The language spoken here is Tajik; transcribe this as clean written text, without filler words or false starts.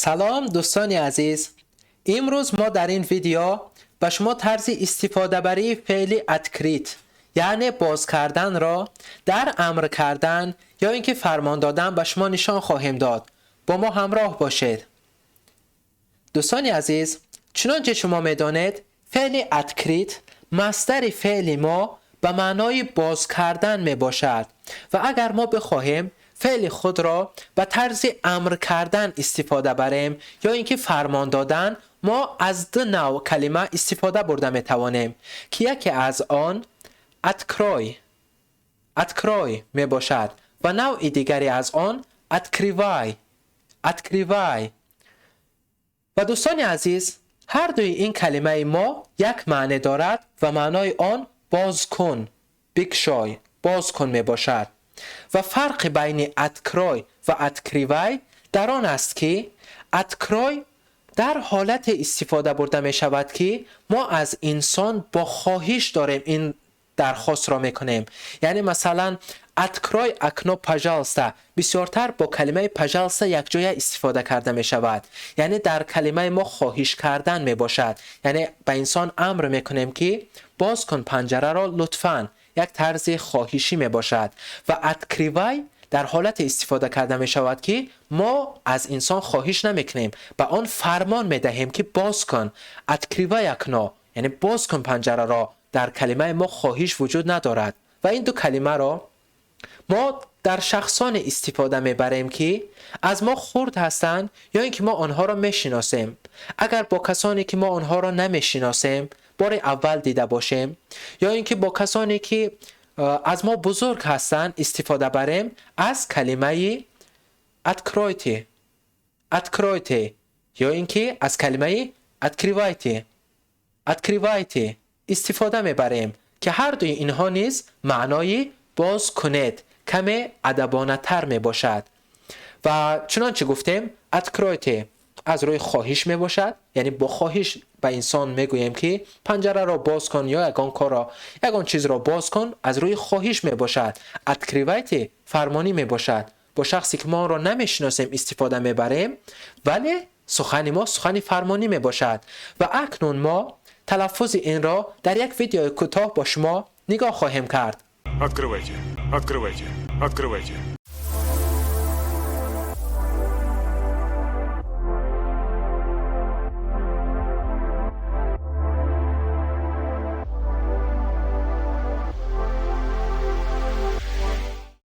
Салом, дӯстони азиз. Имрӯз мо дар ин видео ба шумо тарзи истифодабарии феъли открыть, яъне боз карданро дар амр кардан ё ин ки фармон додан ба шумо нишон хоҳем дод. Бо мо ҳамроҳ бошед. Дӯстони азиз, чунонче шумо медонед, феъли открыть, масдари феъли мо, ба маънои боз кардан мебошад ва агар мо бихоҳем феъли худро ба тарзи амр кардан истифода барем ё ин ки фармон додан, мо аз ду навъ калима истифода бурда метавонем, ки яке аз он открой, открой мебошад ва навъи дигаре аз он открывай, открывай. Ва, дӯстони азиз, ҳар дуи ин калимаи мо як маъне дорад ва маънои он боз кун, бикшой, боз кун мебошад. Ва фарқи байни открой ва открывай дар он аст, ки открой дар ҳолате истифода бурда мешавад, ки мо аз инсон бо хоҳиш дорем, ин дархостро мекунем. Яъне, масалан, «Открой окно, пожалуйста». Бисёртар бо калимаи пожалуйста якҷоя истифода карда мешавад, яъне дар калимаи мо хоҳиш кардан мебошад, яъне ба инсон амр мекунем, ки боз кун панҷараро лутфан, як тарзи хоҳишӣ мебошад. Ва открывай дар ҳолате истифода карда мешавад, ки мо аз инсон хоҳиш намекунем, ба он фармон медаҳем, ки боз кун, открывай окно, яъне боз кун панҷараро. Дар калимаи мо хоҳиш вуҷуд надорад. Ва ин ду калимаро мо дар шахсоне истифода мебарем, ки аз мо хурд ҳастанд ё ин ки мо онҳоро мешиносем. Агар бо касоне, ки мо онҳоро намешиносем, бори аввал дида бошем ё ин ки бо касоне, ки аз мо бузург ҳастанд, истифода барем, аз калимаи откройте, откройте ё ин ки аз калимаи открывайте, открывайте истифода мебарем, ки ҳар дуи инҳо низ маънои боз кунед, каме адабонатар мебошад. Ва чунончи гуфтем, откройте аз рӯи хоҳиш мебошад, яъне бо хоҳиш ба инсон мегӯем, ки панҷараро боз кун ё ягон корро, ягон чизро боз кун, аз рӯи хоҳиш мебошад. Открывайте фармонӣ мебошад, бо шахсе, ки мо онро намешиносем, истифода мебарем, вале сухани мо сухани фармонӣ мебошад. Ва акнун мо талаффузи инро дар як видеои кӯтоҳ бо шумо нигоҳ хоҳем кард. Открывайте, открывайте, открывайте.